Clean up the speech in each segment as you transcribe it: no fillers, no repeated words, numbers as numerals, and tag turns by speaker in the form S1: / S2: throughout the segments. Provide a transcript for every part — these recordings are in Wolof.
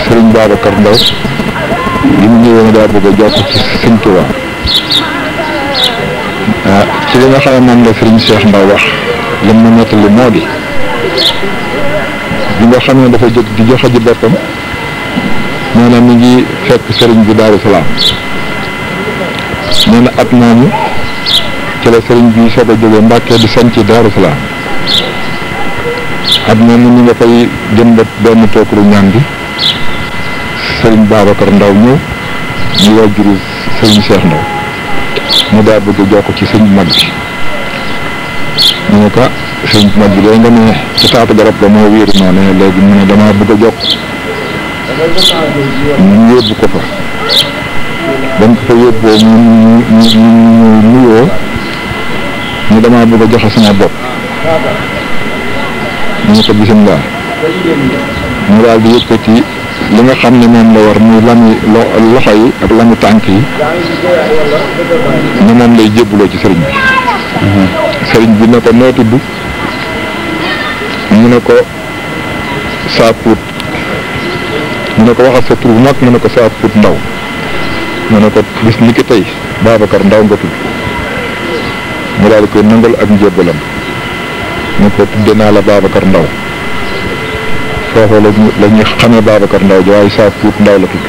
S1: Serigne Babacar Ndaw li mu ñëwee ne daa bëgg a jokk ci Sëñ Tuubaa ci li nga xam ne moom la Serigne Cheikh Ndaw wax li mu nettali moo di bi nga xam ne dafa jóg di joxe ji boppam nee na mi ngi fekk Serigne bi Daaru Salaam nee na at moomu ci la Serigne bi soog a jógee Mbàkke di sanc Daaru Salaam at moomu ñu nga fay jëmbat benn tookuru ñaan bi Serigne Babacar Ndaw ñëw ñu waajuru Serigne Cheikh Ndaw mu daa bëgg a jokk ci sëñ mag bi ñu ne ko sëñ mag bi léegi nga ne ci taatu garab la moo wéeru noonu léegi mu ne damaa bëgg a jokk ñu yóbbu ko fa bañ ko fa yóbboo mu nuyoo ñu damaa bëgg a joxe sama bopp ñu ne ko bisimilah mu daal di yëkkati li nga xam ne moom la war muy lami loxo yi ak lami tànk yi ne moom lay jébbaloo ci sëriñ bi sëriñ bi ne ko noo tudd mu ne ko Saapuut mu ne ko waxal sa tur bu mag mu ne ko Saapuut Ndaw mu ne ko bis ni ki tey Babacar Ndaw nga tudd mu daal di koy nangal ak njébbalam ne ko tudde naa la Babacar Ndaw foofu la ñu xamee Babacar Ndaw ji waaye Saapuut Ndaw la tudd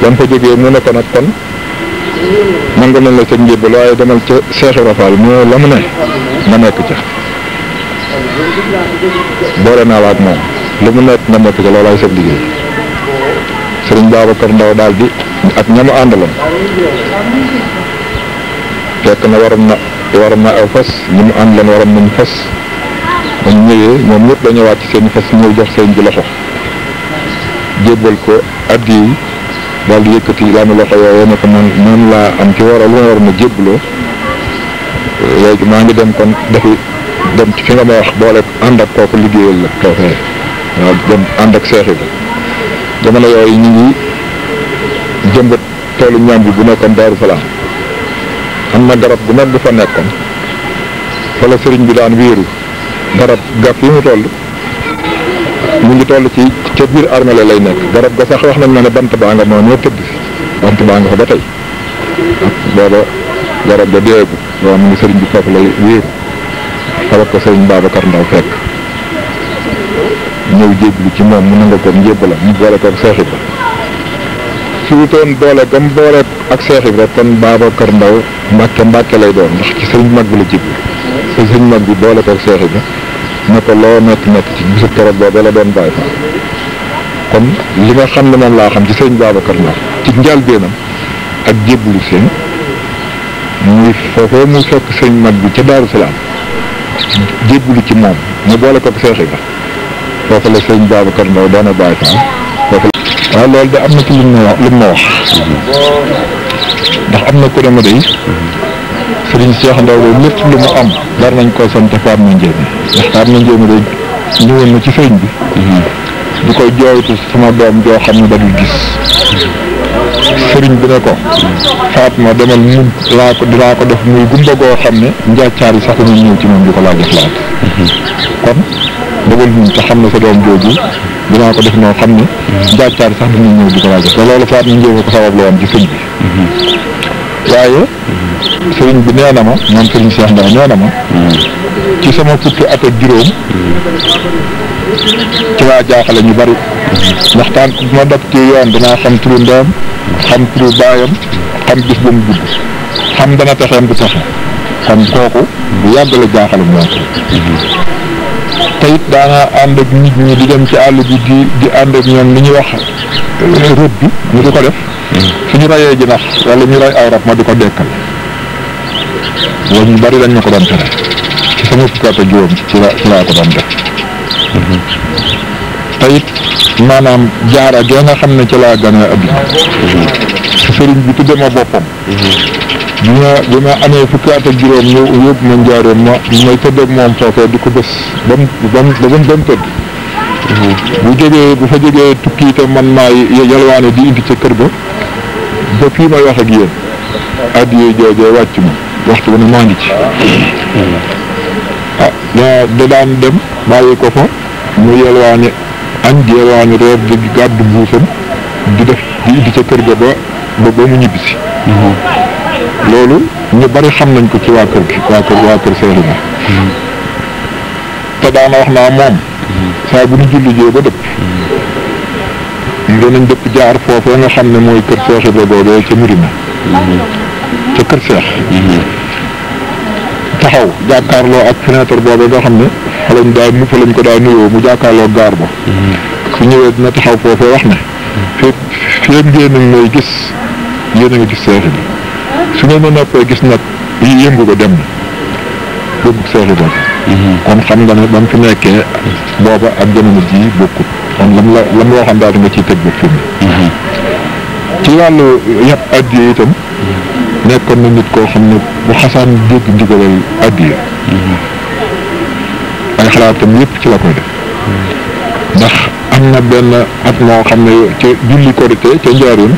S1: ban fa jógee mu ne ko nag kon nangu nañ la ca njébbal waaye demal ca Cheikh Ibra Fall moo la mu ne nga nekk ca boole naa la ak moom lu mu nekk nga nekk ca loolaay sab liggéey Serigne Babacar Ndaw daal di ak ñamu àndaloon fekk na waroon na aw fas ñi mu àndaloon waroon nañ fas ba ñu ñëwee ñoom ñëpp dañoo wàcc seen fas ñëw jox sëñ bi loxo jébbal ko addi yi daal di yëkkati laa loxo yooyu ne ko man laa am ci lu ma waroon a jébbaloo léegi maa ngi dem kon dem ci fi nga ma wax boole ànd ak kooku liggéeyal la toofee waaw dem ànd ak seexi la jamono yooyu ñu ngi jëmbat toolu ñàmbi bu nekkoon Daaru Salaam am na garab bu mag bu fa nekkoon fa la sëriñ bi daan wéeru garab ga fi mu toll mu ngi toll ci ca biir armele lay nekk garab ga sax wax nañ ma ne bant baa nga moo ñoo tëdd bant baa nga fa ba tey booba garab ga deegu waaw mu ngi sëriñ bi foofu lay wéeru xala ko sëriñ Babacar Ndaw fekk ñëw jéblu ci moom mu nanga ko njébbala mu boole ko ak Seex Ibra su wutoon boole gam boole ak Seex Ibra kon Babacar Ndaw Mbàkke lay doon ndax ci sëriñ mag bi la jéblu sëriñ mag bi boole ko ak Seex Ibra ne ko loo nekk ci bisu keroog boobu la doon bàyyi fa kon li nga xam ne moom laa xam ci sëriñ Babacar Ndaw ci njëlbéenam ak jéblu seen muy foofee muy fekk sëriñ mag bi ca Daaru Salaam jéblu ci moom mu boole ko ak Seex Ibra foofu la sëriñ Babacar Ndaw doon bàyyi fa foofu waaw loolu de am na ci lu ma wax ndax am na ku dema day sëriñ Cheikh Ndaw de lépp lu mu am dar nañ koo sant Fatma Ndiémé ndax Fatma Ndiémé de ñëwoon na ci sëriñ bi di koy jooytu sama doom joo xam ne dadul gis sëriñ bi ne ko Fatma demal mun dinaa ko def muy gumba goo xam ne njaacaar yi sax dañuy ñëw ci moom di ko laaj laat kon bëggal ñun te xam ne sa doom jooju dinaa ko def noo xam ne njaacaar yi sax dañuy ñëw di ko laaj te loolu Fatma Ndiémé ko sabab la woon ci sëñ bi waaye sëriñ bi nee na ma moom sëriñ Cheikh Ndaw nee na ma ci sama fukki at ak juróom ci laa jaaxale ñu bari ndax tànk bu ma dog ci yoon dinaa xam turu ndoom xam turu baayam xam bis bu mu judd xam dana texeem du texe kon kooku bu yàgg la jaaxale moom te it daana ànd ak nit ñi di dem ci àll bi di ànd ak ñoom li ñuy wax rëbb bi ñu di ko def suñu rayee jinax wala ñu ray aw rab ma di ko dekkal loolu ñu bari dañ ma ko doon tere ci sama fukki at ak juróom ci laa ko doon def te it maanaam jaara gee nga xam ne ci laa gane adduna ci sëriñ bi tudde ma boppam bi ma amee fukki at ak juróom ñëw yóbbu ma njaaroon may tëdd ak moom foofee di ko bés ba mu tëdd bu fa jógee tukki te man maa yalwaane di indi ca kër ga ba fii may wax ak yéen addiyee joojee wàcc ma waxtu bu ne maa ngi ci da daan dem bàyyi ko fa mu yalwaane añ jeewaañu reer di gàddu buusam di def di indi ca kër ga ba mu ñibbisi loolu ñu bari xam nañ ko ci waa kër gi waa kër Seex Ibra te daana wax naa moom saa bu ñu julli jee ba dëpp danañ dëpp jaar foofee nga xam ne mooy kër Seex Ibra boobee ca Murina ca kër Seex taxaw jàkkaarloo ak fenêtre boobee nga xam ne fa lañ ko daa nuyoo mu jàkkaarloo gaar ba su ñëwee dina taxaw foofee wax ne feeg ngeen a ngay gis yéen a nga gis Seex Ibra su ngeen ma noppee gis nag yëngu ko dem na yëngu Seex Ibra kon xam nga ne ba mu fi nekkee booba ak jamono ji bokkut kon lam waxoon daal di nga ciy teg ba fi mu ci wàllu yàpp addiya itam nekkoon na nit koo xam ne bu xasaan dégg ndigalal addiya ay xalaatam yëpp ci la koy def ndax am na benn at moo xam ne ca julli korité ca njaarim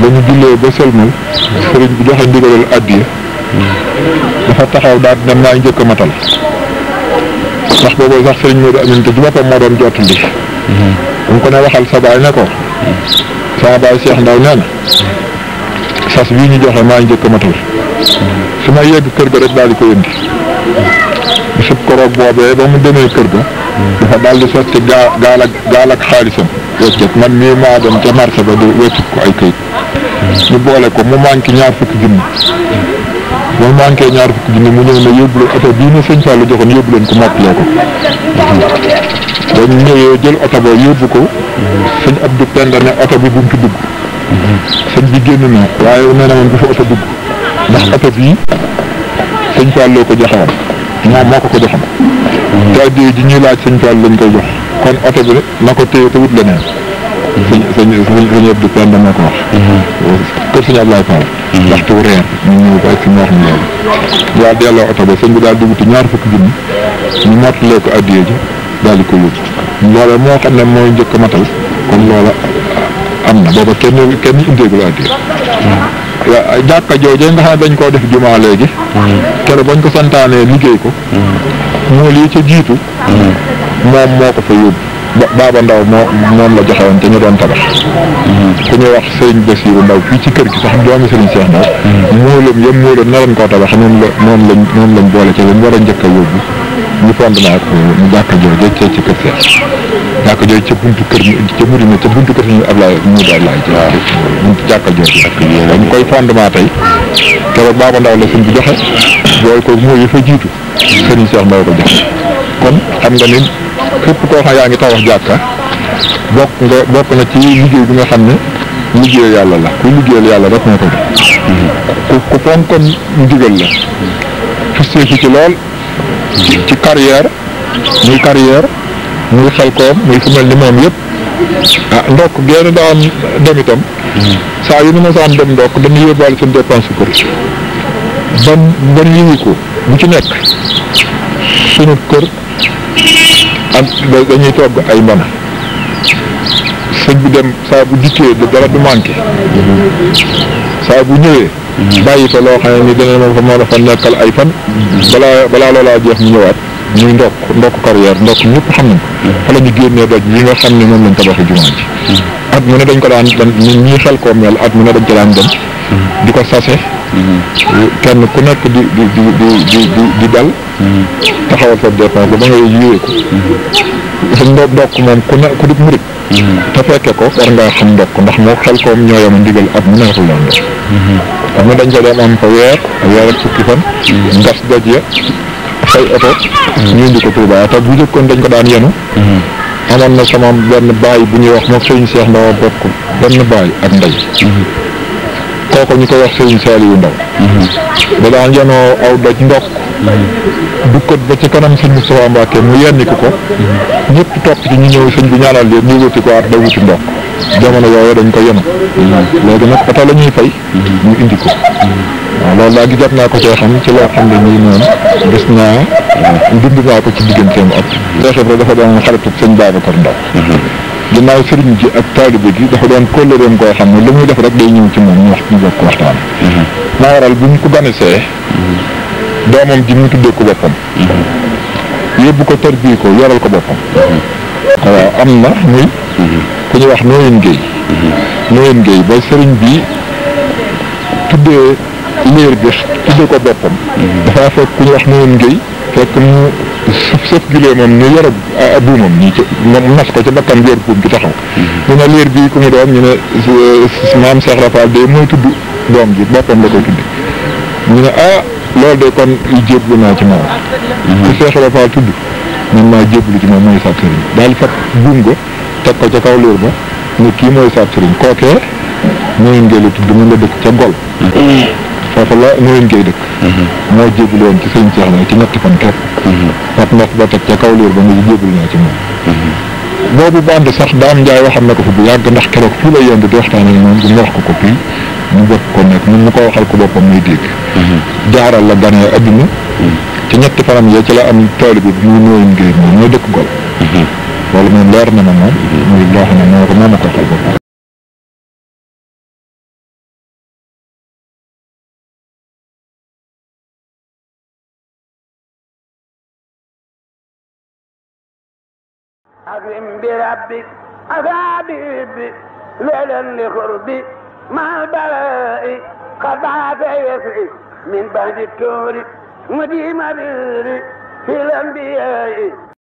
S1: ba ñu jullee ba sëlmal sëriñ bi joxe ndigalal addiya dafa taxaw daal dina maay njëkk a matal ndax boobu sax sëriñ Modou Aminta ci boppam moo doon jottali bu ko ne waxal sa baay ne ko sama baay Cheikh Ndaw nee na sas bii ñu joxe maa njëkk a matal su ma yegg kër ga rek daal di ko yëndi bisub koroog boobee ba mu demee kër ga dafa daal di sotti gaal ak xaalisam weccet man mii maa dem ca marché ba di weccit ko ay këyit ñu boole ko mu manqué ñaar fukki junni mu manqué ñaar fukki junni mu ñëw ne yóbbu leen oto bii ne sëñ Fallou joxoon yóbbu leen ko mottalee ko ba ñu ñëwee jël oto ba yóbbu ko sëñ Abdou Penda ne oto bi bu mu ci dugg sëñ bi génn na waaye nee na man bu fa oto dugg ndax oto bii sëñ Fallou ko joxewoon moom moo ko joxoon te addiya ji ñuy laaj sëñ Fallou lañ koy jox kon oto bi na ko téye te wut leneen sëñ Abdou Penda moo ko wax kër sëñ Ablaye Fall waxtu reer ñu ñëw ko ak si mu wax ñu loolu waa delloo oto ba sëñ bi daal di wuti ñaar fukki junni ñu mottalee ko addiya ji daal di ko yóbbu loola moo xam ne mooy njëkk a matal kon loola am na booba kenn indeegul addiya jàkka joojee nga xam ne dañ koo def jumaa léegi keroog bañ ko santaanee liggéey ko moo lii ca jiitu moom moo ko fa yóbbu Baaba Ndaw moom la joxe woon te ñu doon tabax ku ñuy wax Sëriñ Basiiru Ndaw fii ci kër gi sax doomi Sëriñ Seex Ndaw móolam yëpp móolam naroon koo tabax noonu lañ boole ca lañ war a njëkk a yóbbu ñu fondement ko ñu jàkka jooju ci kër Seex jàkka jooju ca buntu kër ca Murina ca buntu kër ñu Ablaye ñu daal laay ci buntu jàkka jooju dañ koy fondement tey keroog Baaba Ndaw la sëñ bi joxe booy ko moo yi fa jiitu Sëriñ Seex Ndaw ko joxe kon xam nga ni képp koo xam yaa ngi tabax jàkka bokk na ci liggéey bi nga xam ne liggéey yàlla la ku liggéeyal yàlla rek moo ko def ku fonkoon ndigal la fusteeku ci lool ci carrière muy xel koom muy fu mel ni moom yëpp ndokk génn daan dem itam saa yu ni ma saan dem ndokk dañuy yóbbaale seen dépense kër ban yiwi ko bu ci nekk sunu kër ak dañuy togg ay mbana sëñ bi dem saa bu dikkee dara du manqué saa bu ñëwee bàyyi fa loo xam ne ni dana ma fa mën a fa nekkal ay fan balaa loolaa jeex mu ñëwaat muy ndokk carrière ndokk ñëpp xam nañ ko fa la ñu génnee doj yi nga xam ne moom lañ tabaxi jumaa ji at mu ne dañ ko daan ñi xel koo mel at mu ne dañ ko daan dem di ko sase kenn ku nekk di dal taxawal sa dépense ba ngay yéwee ko sa ndokk moom ku di murit te fekke ko war ngaa xam ndokk ndax moo xel koom ñoo yem ndigal at mu neexul leen ndokk xam ne dañ ko doon am fa weer ak fukki fan ngas doj ya fay oto ñu indi ko Tuubaa te bu jëkkoon dañ ko daan yenu amoon na sama benn baay bu ñuy wax moom Sëriñ Seex Ndaw bokk benn baay ak ndey kooku ñu koy wax Sëriñ Saaliyu Ndaw da daan yenoo aw doj ndokk dukkat ba ci kanam sëñ Moustapha Mbacke mu yenni ko ñëpp topp ci ñu ñëw sëñ bi ñaanal leen ñu wuti ko at da wuti ndokk jamono yooyu dañ ko yenu léegi nag oto la ñuy fay ñu indi ko waaw loolu laa gi jot naa ko cee xam ci loo xam ne nii moom gis naa dund naa ko ci digganteem ak Cheikh Ibra dafa doon xaritu sëñ Babacar Ndaw ginnaaw sëriñ ji ak taalibe gi dafa doon kóllëreem koo xam ne lu muy def rek day ñëw ci moom ñu bokk waxtaan maa waral bu ñu ko ganisee doomam ji mu tuddee ko boppam yóbbu ko tërbii ko yoral ko boppam waaw am na muy ku ñuy wax Nooyin Guèye Nooyin Guèye ba sëriñ bi tuddee liir bi tuddee ko boppam dafa fekk ku ñuy wax Nooyin Guèye fekk mu sëf gilee moom ñu yor a buumam ñi ci moom nas ko ci bakkan yor buum gi taxaw ñu ne liir bii ku mu doon ñu ne maam Cheikh Rafal de mooy tudd doom ji boppam la koy tudd ñu ne loolu de kon jéblu naa ci moom ku Cheikh Rafal tudd man maa jéblu ci moom mooy sab sëriñ daal di fab buum ga teg ko ca kaw liir ba ne kii mooy sab sëriñ kookee Nooyin Guèye la tudd mu nga dëkk ca Gol foofu la Nooyin Guèye dëkk moo jéblu woon ci sëñ Cheikh na ci ñetti fan képp fat ndox ba teg ca kaw liir ba nga jéblu naa ci moom boobu band sax Daam Njaay waxam na ko fi bu yàgg ndax keroog fii la yend di waxtaan ak moom mu wax ko fii mu bokk ko nekk mun mu ko waxal ko boppam muy dégg jaaral la ganee adduna ci ñetti fanam yee ci la am taalibe bi muy Nooyin Guèye moom mooy dëkk Gol loolu moom leer na ma moom muy loo xam ne moo ma ko waxal boppam
S2: أكرم بربك أسابيبي ليلا لقربي مع البلاء قد بعث يسري من بعد التور مديم بيري في الأنبياء